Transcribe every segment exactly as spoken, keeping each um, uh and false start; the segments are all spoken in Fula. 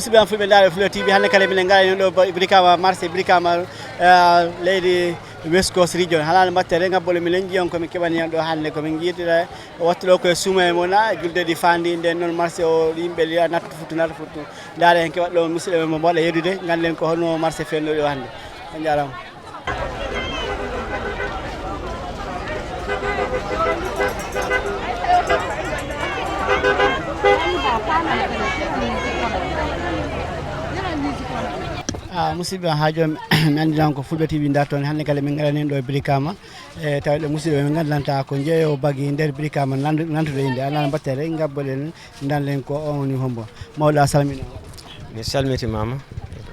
Siɓe am fulɓe ndaare Fulo T V, hannde kala minen ngara ɗo Brikama, marché Brikama, eh, leydi West Coast Region. Halaande mbattere ngabbole minen njiyon ko min keɓani on ɗo hannde, ko min njiitira wattu ɗo koye suuma e mona, julde ɗi fandi, nden noon marché o yimɓe liya nattu futtu, nattu futtu. Ndaare hen keɓat ɗo musidɓe men mo mbaɗa yeddude, ngannden ko hono marché fenno ɗo hannde. On jarama. Ah, musidɓe, haa jooni mi anndinan ko Fulɓe T V ndarto ni. Hannde kala min ngarani ɗo e Brikama, e tawi ɗo musidɓe min ngandanta ko jeeyo bagi nder Brikama, nandu-, nantude innde, alaa mbattere, ngabboɗen, ndanden ko on woni hombo. Mawɗo, a salmina. Mi salmitimama.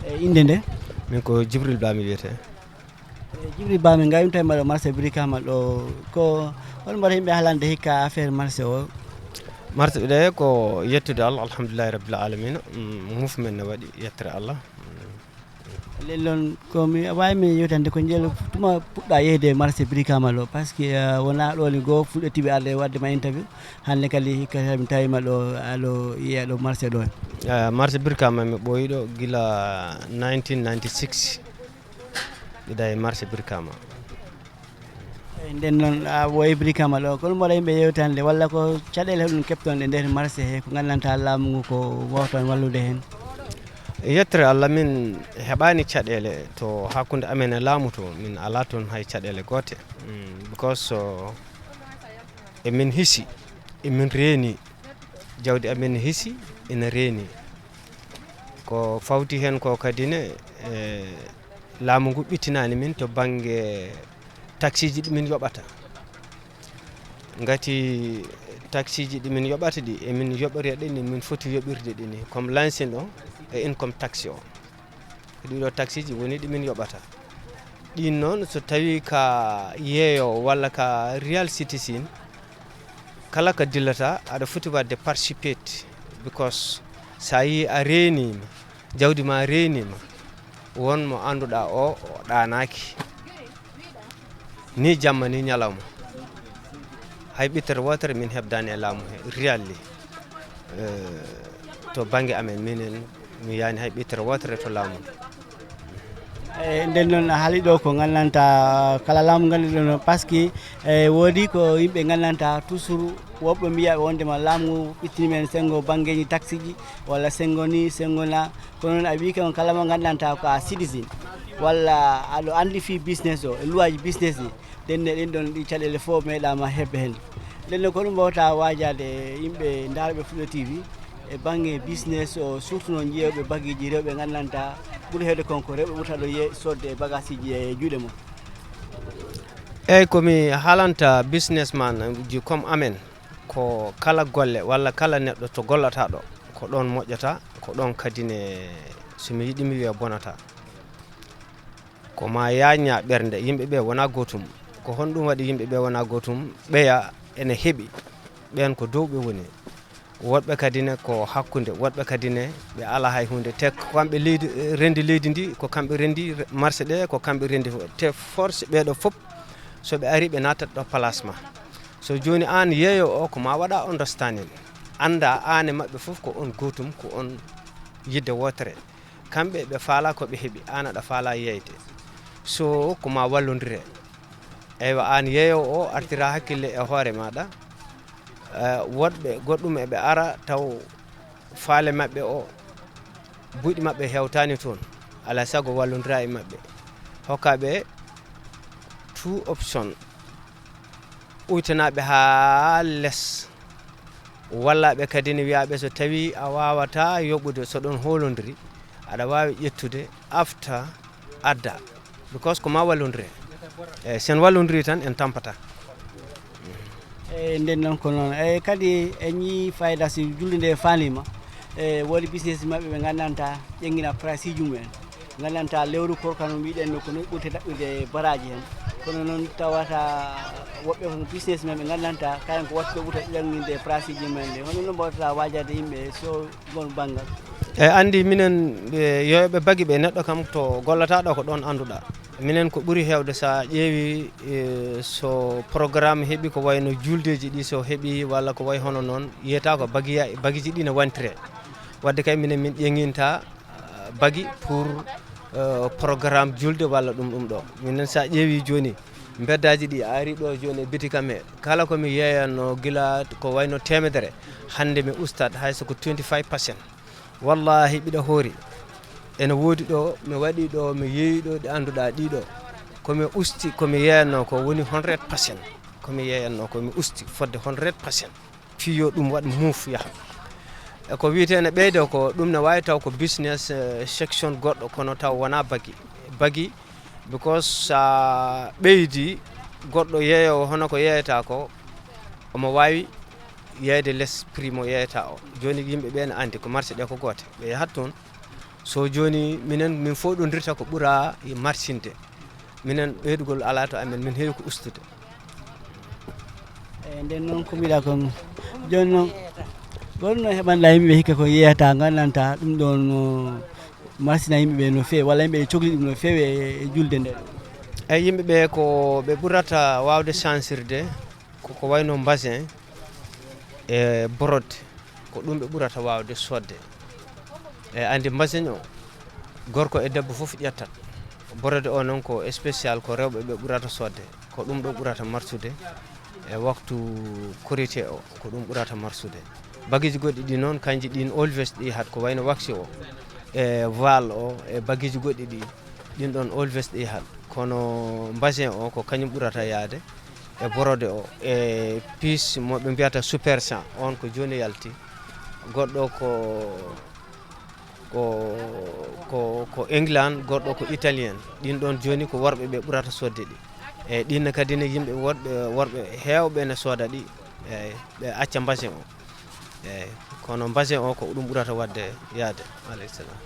E innde nde? Min ko Jibril Ba mi wiyete. E, Jibril Ba, min ngayno tawi maɗo marché Brikama ɗo, ko hol mbaɗa yimɓe haalande hikka affaire marché o? Marché ɗe ko yettude Allah, alhamdulillahi rabbil alamin. Mm, mouvement ne waɗi yettere Allah. Mm. Lel noon, ko mi waawi mi yewtande ko njel tuma puɗɗa yehde marché Brikama ɗo, parce que, euh, wona ɗo ni goo Fulɓe T V arde wadde ma interview, hannde kadi hikka mi tawi ma ɗo, aɗo yiya ɗo marché ɗo. Eh, marché Brikama mi ɓooyi ɗo gila nineteen ninety-six. Ɗiɗa e marché Brikama. Eyi, nden noon, a woyi Brikama ɗo, kono mboɗo yimɓe yewtande, walla ko caɗeele hoɗum keɓtonɗe nder marché he, ko nganndantaa laamu ngu ko wawta on wallude heen? Yettere Allah, min heɓaani caɗeele to hakkunde amen e laamu to, min alaa toon hay caɗeele goote. Mm, because, uh, emin hisi, emin reeni, jawdi amen hisi, ina reeni. Ko fawti heen ko kadi ne, e, laamu ngu ɓittinaani min to bannge taksiiji ɗi min yoɓata. Ngati taksiiji ɗi min yoɓata ɗi, emin yoɓoree ɗi ni min foti yoɓirde ɗi ni, comme lansin o e income tax o. Ɗiɗo taksiiji woni ɗi min yoɓata. Ɗin noon, so tawii ka yeeyo walla ka real citizen, kala ka dillata, aɗa foti waɗde participate, because so a yii a reeniima, jawdi ma reeniima, won mo annduɗaa o, o ɗaanaaki. Ni jamma ni ñalawma. Hay ɓittere wootere min heɓdaani e laamu he, really. Eh, to bannge amen, minen, mi yaani hay ɓittere wootere to laamu. E, nden noon, a haali ɗo ko nganndantaa kala laamu ngannduɗen o, parce que, e, woodi ko yimɓe nganndantaa toujours, woɓɓe mbiya wondema laamu ngu ɓittini men senngo banngeeji taksiiji, walla senngo ni, senngo na. Kono noon a wii kam kala mo nganndantaa ko a citizen, walla aɗo anndi fii business o, e luwaaji business ɗi, nden ne ɗin ɗon ɗi caɗeele fof meeɗaama heɓde heen. Nden noon ko ɗum mbawta waajaade yimɓe ndaarɓe Fulo T V e bannge business o, surtout noon jeeyooɓe bagiiji rewɓe nganndantaa ɓuri heewde kon ko rewɓe ɓurta ɗo ye-, soodde e bagaasiiji e juuɗe mum. Eeyi, ko mi haalanta businessman ji comme amen, ko kala golle walla kala neɗɗo to gollata ɗo, ko ɗoon moƴƴata, ko ɗoon kadi ne, so mi yiɗi mi wiya bonata. Ko ma yaañña ɓernde, yimɓe ɓe wona gootum. Ko honɗum waɗi yimɓe ɓe wona gootum? Ɓeya ene heɓi, ɓeen ko dow ɓe woni. Woɗɓe kadi ne ko hakkunde, woɗɓe kadi ne ɓe alaa hay huunde. Te ko kamɓe leydi, rendi leydi ndi, ko kamɓe rendi marché ɗe, ko kamɓe rendi fof. Te force ɓeeɗo fof, so ɓe ari ɓe naatat ɗo place ma. So jooni aan yeeyo o ko ma waɗa understanding. Annda aan e maɓɓe fof ko on gootum, ko on yidde wootere. Kamɓe ɓe faala ko ɓe heɓi, aan aɗa faala yeeyde. So ko ma wallondire. Eywa, aan yeeyo o artira hakkille e hoore maɗa. Eh, woɗɓe goɗɗum eɓe ara taw faale maɓɓe o, buuɗi maɓɓe hewtani toon. Alaa sago wallondira e maɓɓe. Hokka ɓe two option. Uytanaaɓe haa les. Wallaaɓe kadi ne wiyaaɓe so tawii a waawataa yoɓude, so ɗon hoolondiri, aɗa waawi ƴettude, afta, adda. Because ko ma wallondire. Eyi, sen wallondiri tan en tampata. Eyi, nden noon ko noon. Eyi, kadi en ñii fayda si julde nde faaliima. E woodi business maɓɓe ɓe nganndantaa ƴeŋngina priceeji mum en. Nganndantaa lewru korka no mbiɗen no ko noon ɓurte ɗaɓɓirde e baraaji heen. Kono noon tawata woɓɓe ko business men ɓe nganndantaa kayen ko wattu ɓe ɓurta ƴeŋŋinde priceeji men ɗe. Hono noon mbawtata waajaade yimɓe so ngon banngal? Eyi, anndi minen, ɓe, yo ɓe bagi ɓe neɗɗo kam to gollata ɗo ko ɗoon annduɗaa. Minen ko ɓuri heewde so a ƴeewi, e, so programme heɓi ko wayno juldeeji ɗi so heɓi walla ko way hono noon, yiyata ko bagiya-, bagiji ɗi ne wantire. Wadde kay minen min ƴeŋinta bagi pour, euh, programme julde walla ɗum ɗum ɗo. Minen sa ƴeewi jooni mbeddaaji ɗi a ari ɗo jooni e bitik am he, kala ko mi yeeyanno gila ko wayno teemedere, hannde mi ustat hay so ko twenty-five percent. Wallahi mbiɗa hoori. Ene woodi ɗo mi waɗi ɗo mi yeeyi ɗo ɗi annduɗa ɗiɗo. Ko mi usti ko mi yeeyanno ko woni hundred percent. Ko mi yeeyanno ko mi usti fodde hundred percent. Fii yo ɗum waɗ muuf yaha. E ko wiyetee ne ɓeydo ko ɗum ne waawi taw ko business, eh, section goɗɗo kono taw wonaa bagi. Bagi because sa ɓeydi goɗɗo yeeyowo hono ko yeeyata ko omo waawi yeeyde les prix mo yeeyata o. Jooni yimɓe ɓe ne anndi ko marché ɗe ko goote. Ɓe yahat toon. So jooni minen min fof ɗo ndirta ko ɓura e marcinde. Minen ɓeydugol alaa to amen, min heewi ko ustude. Eyi, nden noon ko mbiɗa kon. Jooni noon, ko ɗum noon heɓanɗa yimɓe hikka ko yeeyata, ngandanta ɗum ɗoon no marsina yimɓe ɓe no feewi, walla yimɓe ɓe cokli ɗum no feewi e, e julde nde? Eyi, yimɓe ɓe ko ɓe ɓurata waawde sansirde, ko ko wayno mbasin e borode, ko ɗum ɓe ɓurata waawde soodde. E anndi mbasin o, gorko e debbo fof ƴettat. Borode o noon ko spécial, ko rewɓe ɓe ɓurata soodde. Ko ɗum ɗo ɓurata marsude e waktu korite o, ko ɗum ɓurata marsude. Bagiiji goɗɗi ɗi noon, kanji ɗin always ɗi hat, ko wayno waxi o, e voile o, e bagiiji goɗɗi ɗi, ɗin ɗon always ɗi hat. Kono mbasin o, ko kañum ɓurata yaade, e borode o, e piis mo ɓe mbiyata Super cent, on ko jooni yalti. Goɗɗo ko, ko, ko, ko England, goɗɗo ko Italien. Ɗin ɗon jooni ko worɓe ɓe ɓurata soodde ɗi. Eyi, ɗin ne kadi ne yimɓe woɗɓe, worɓe heewɓe ne sooda ɗi. Eyi, ɓe acca mbasin o. Eyi, kono mbasin o ko ɗum ɓurata waɗde yaade. Aleykum salam.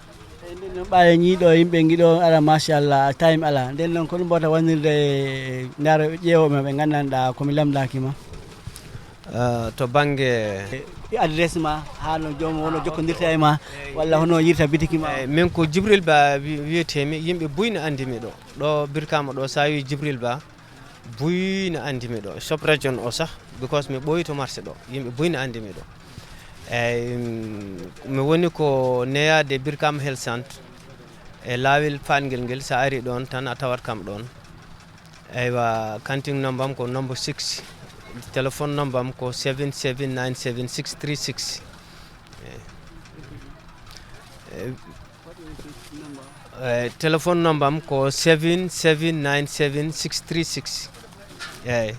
Eyi, nden noon ɓaade ñiiɗo yimɓe ngiɗo ara, machallah, time ala. Nden noon ko ɗum mbawta wannirde e ndaaro ƴeewooɓe ma ɓe nganndanɗaa ko mi lamndaaki ma? Ah, to bannge e adresse ma, haa no joomum wono jokkondirta e ma, walla hono yirta bitiki ma? Eyi, min ko Jibril Ba wi-, wiyetee-mi, yimɓe buy ne anndi mi ɗo. Ɗo Birkama ɗo, so a wii Jibril Ba, buy ne anndi mi ɗo. Shop Region o sah, because mi ɓooyi to marché ɗo. Yimɓe buy ne anndi mi ɗo. Eyi, mm, mi woni ko neyaade Birkama Health Centre e laawel faangel ngel, so a ari ɗon tan a tawat kam ɗon. Eywa, kantin number am ko number six. Téléphone number am ko seven seven nine seven six three six. Eh, eh, eh, téléphone number am ko seven seven nine seven six three six. Eyi.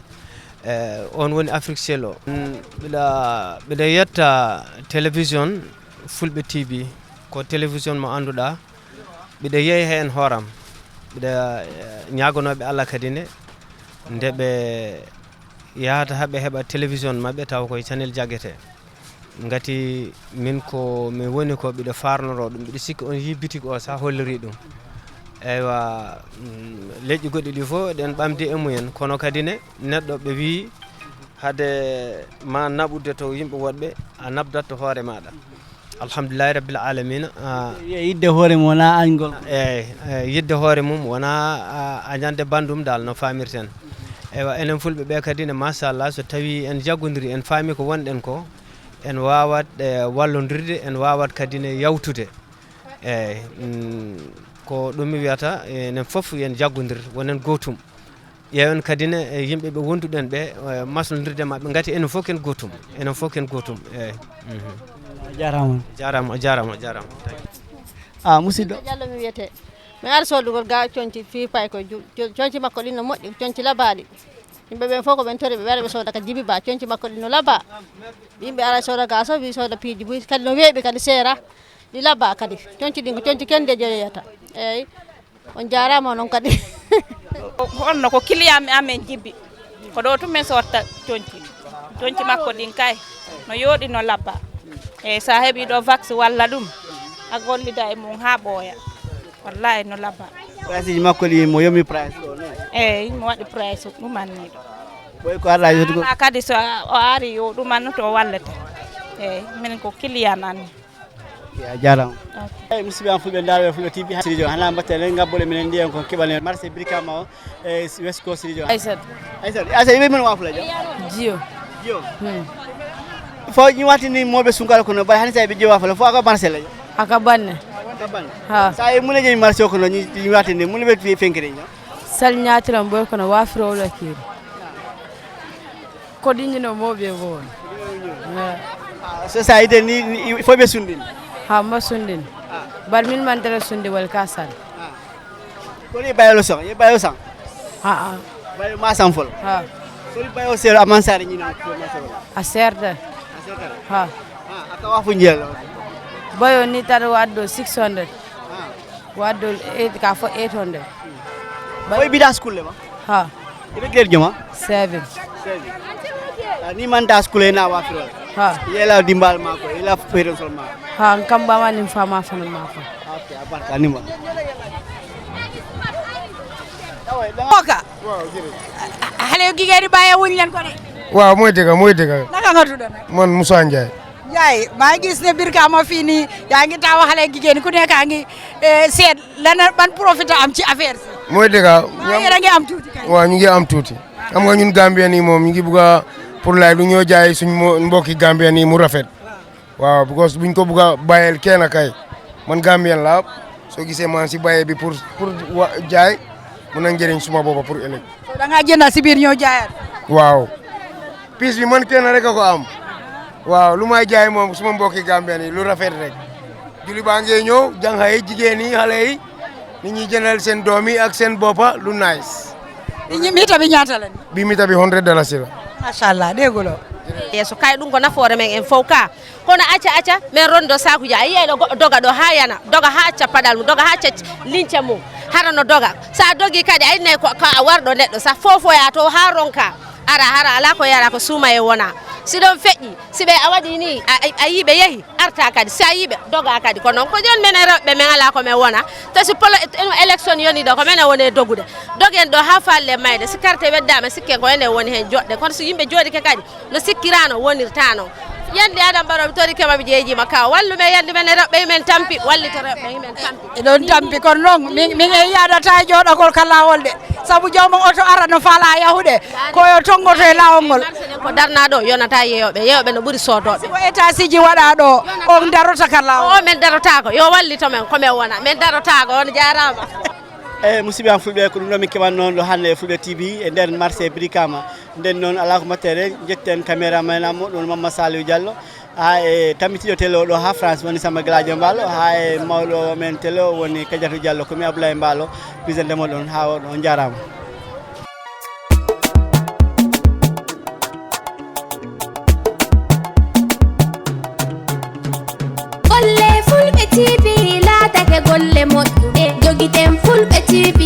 Eh, on woni Africell o. Mm, mbiɗa, mbiɗa yetta télévision Fulɓe T V. Ko télévision mo annduɗaa. Mbiɗa yeeya heen hooram. Mbiɗa, eh, ñaagonooɓe Allah kadi ne, nde ɓe yahata haa ɓe heɓa télévision maɓɓe taw koye Canel Jagete. Ngati min ko mi woni ko mbiɗa faarnoroo ɗum. Mbiɗa sikki on yii bitik o sa holliri ɗum. Eywa, mm, leƴƴi goɗɗi ɗi fof eɗen ɓamdi e mumen. Kono kadi ne, neɗɗo ɓe wii hade ma naɓude to yimɓe woɗɓe, a naɓdat to hoore maaɗa. Alhamdulillahi rabbil alamina. Ah. Wiye yidde hoore mum wona añgol. Eyi, eyi, yidde hoore mum wona, ah, añande banndum dal no faamirten. Eywa, enen Fulɓe ɓe kadi ne, machallah, so tawi en jaggodiri, en faami ko wonɗen ko, en waawat, eh, wallondirde, en waawat kadi ne yawtude. Eyi, mm, ko ɗum mi wiyata, enen fof yen jaggodir, wonen gootum. Ƴeewen kadi ne, e yimɓe ɓe wonduɗen ɓe, e, maslondirde maɓɓe, ngati enen fof ken gootum. Enen fof ken gootum, eyi. Mhm. A jaaraama. Jaaraama, a jaaraama, a jaaraama. Ah, musidɗo. Diallo mi wiyetee. Mi ari soodugol ga coñci fii pay ko ju-, co-, coñci makko ɗin no moƴƴi, coñci labaaɗi. Yimɓe ɓen fof ko ɓen tori ɓe ɓe ara ɓe sooda ka Jibi Ba, coñci makko ɗin no labaa. Yimɓe ara sooda ga so wi sooda piiji buy, kadi no weeɓi kadi seera. Ɗi labaa kadi. Coñci ɗin ko coñci ken de jeeyata. Eyi. On jaaraama onon kadi. Ko, ko honno ko client amen Jibi. Ko ɗo tun min sorta coñci. Coñci makko ɗin kay no yooɗi, no labba. E sa heɓi ɗo vax walla ɗum, a gollida e mum ha ɓooya. Wallahi no labba. Price ji makko ɗi mo yomi price ɗo non? Eyi, mo waɗi price ɗum anni ɗo. Ɓoy ko arɗa yotugol? Ala kadi so a, o ari yo ɗum anno to wallete. Eyi, min ko client anni. A jaaraama. Ok. Eyi, musidɓe am Fulɓe, ndaarooɓe Fulɓe T V, ha Sirijo, hana mbatten en ngabbole minen ndiyan kon keɓal en marché Brikama o, e West Coast Sirijo. Aysat. Aysat, Aysat, ibe min wa Fulɓe? Jiyo. Jiyo. Hmm. Fo ñi watini moɓe sunkal kono bari hani sa ɓe jewa fala fo aka marché la. Aka banne. Aka banne. Ha. Sa e mune je marché kono ñi ñi watini mune be fi fenkere ñi. Sal ñatiran boy kono wa firo la kiri. Ko dinñino moɓe won. So sa ide ni fo ɓe sundin. Ha ma sundin. Bar min man dara sundi wal kasal. Ko ni bayo sang ye bayo sang. Ha ha. Bayo ma sang fol. Ha. So ni bayo sero aman sare ñi na ko ma sero. A serde. A sero. Ha. Ha aka wa fu ñel. Bayo ni tar waddo six hundred. Ha. Waddo eight ka fo eight hundred. Boy bida school le ma. Ha. Ibe grade joma. Seven. Seven. Ah, ni man da school na wa firo. Ha. Yela dimbal ma ko yela fere sol ma. Ha kam ba ma nim fama fana ma ko. Okay abarka ni ma. Oka. Xale yu jigéen yi bàyyi wuñ leen ko de. Waaw mooy dëgg mooy dëgg. Naka nga tudd nag? Man Moussa Ndiaye. Ndiaye maa ngi gis ne Brikama fii nii yaa ngi taxaw xale jigéen ku nekk a ngi seet lan ban profit am ci affaire si. Mooy dëgg. Waaye yéen a ngi am tuuti kay. Waaw ñu ngi am tuuti. Xam nga ñun Gambien yi moom ñu ngi bugg a pour lay lu ñoo jaay suñ mbokki Gambien yi mu rafet. Waaw because buñ ko bugg a bàyyeel kenn kay man Gambien la soo gisee man si bàyyee bi pour pour wa jaay mun na njëriñ suma boppa pour ëllëg. Da ngaa jënd si biir ñëw jaayaat. Waaw. Piis bi man kenn rek a ko am. Waaw lu may jaay moom suma mbokki Gambien yi lu rafet rek. Julli baa ngee ñëw jànxa yi jigéen yi xale yi nit ñi jëndal seen doom yi ak seen boppa lu nice. Ñi mita bi ñaata la ni? Bi mita bi hundred dalasi la. Machallah dégguloo. Yeeso kay ɗum ko nafoore men en fof ka kono acca acca min rondo sakuji a yiyay ɗo goɗɗo doga ɗo ha yana doga ha acca paɗal mum doga ha acca lince mum hara no doga sa dogi kadi a innay ko a warɗo neɗɗo sa fofoya to ha ronka ara hara ala ko yara ko suuma e wona si ɗon feƴƴi si ɓe a waɗi ni a yi ɓe yehi arta kadi si a yi ɓe doga kadi ko noon ko joni minen rewɓe min ala ko min wona to si polo élection yoni ɗo ko minen woni e dogude dogen ɗo ha falle mayde si carte weddama sikken ko enen woni hen joɗɗen kono so yimɓe joɗike kadi no sikkirano wonirta noon yandi adam baroɓe tori kema mi jeejima ka wallu men yandi men e rewɓe men tampi wallito rewɓe men tampi eɗon tampi kono noon min e yadata e joɗagol ka lawol de saabu joomum oto ara no faala yahude koyo tongoto e lawol ngol ko darna ɗo yonata yeyoɓe yeyoɓe no ɓuuri sodoɓe ko étasiji waɗa ɗo on darota ka lawol o min darotako yo wallito men ko min wona min darotako on jarama eyyi musidɓe am fulɓe ko ɗum ɗo min keɓan noon ɗo hannde e fulɓe tv e nder marché brikama nden noon ala ko mbaɗten jetten caméra men am ɗum mamma saliou diallo ha e tammitiɗo télé o ɗo ha france woni samba gladio mballo ha e mawɗo men télé o woni kadiatou diallo komi abdoulaye mballo bisandemo ɗon ha oɗo on jarama golle fulɓe tv laatake golle moƴƴuɗe jogiten fulɓe tv